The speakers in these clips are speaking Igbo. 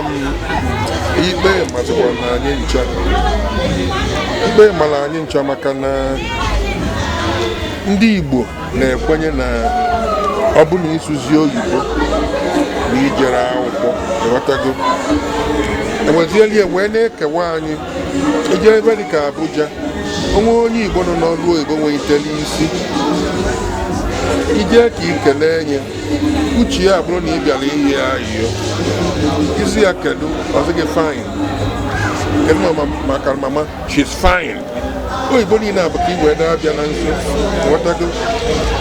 Ikpe mazikwa na anyị ncha, ikpe mara anyị ncha, maka na ndị Igbo na-ekwenye na ọ bụ na ịsụzi oyibo na ijere akwụkwọ, ịghọtago? Enwezieli ya wee na-ekewa anyị. Ije ebe dịka Abuja, onwe onye Igbo nọ n'ọrụ oyibo nwetara isi, ije ka ị kelee nye uche ya bụrụ na ị bịara iyi ya ayịyọ isi ya, "Kedu?" Ọ sị gị, "Fine." "Kedu mama?" Maka mama, "She's fine." Oyibo niile a bụ ka ị wee na-abịa na nso, ghọtago?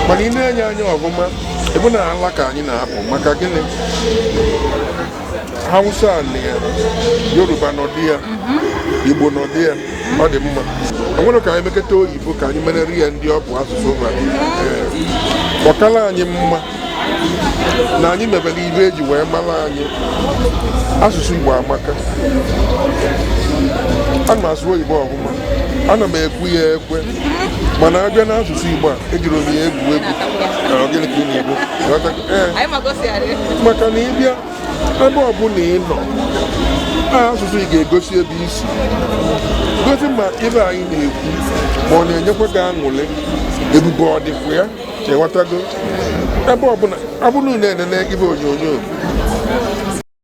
Mana ị na-enye anya ọfụma, ebe na ala ka anyị na-apụ. Maka gịnị? Hausa na ya, Yoruba nọdị ya, Igbo nọdị ya. Ọ dị mma enwere ka anyị mekọta oyibo ka anyị mereri ya ndị ọ bụ asụsụ ha. Ee, ọkala anyị mma na anyị mebere ibe eji wee mara anyị. Asụsụ Igbo amaka. Ana m asụ oyibo ọfụma, ana m ekwu ya ekwe, mana abịa n'asụsụ Igbo a, ejiri m ya egwu egwu. Ọ gịnị ka ị na-ekwu? Ee. Anyị ma ka o si adị. Maka na ịbịa ebe ọbụla ị nọ, asụsụ ị ga-egosi ebe isi gosi ma ebe anyị na-ekwu, ma ọ na-enyekwa gị aṅụrị, ebube ọ dịkwa ya, ịghọtago? Ebe ọbụla ọ bụrụ na na-enene ibe onyonyo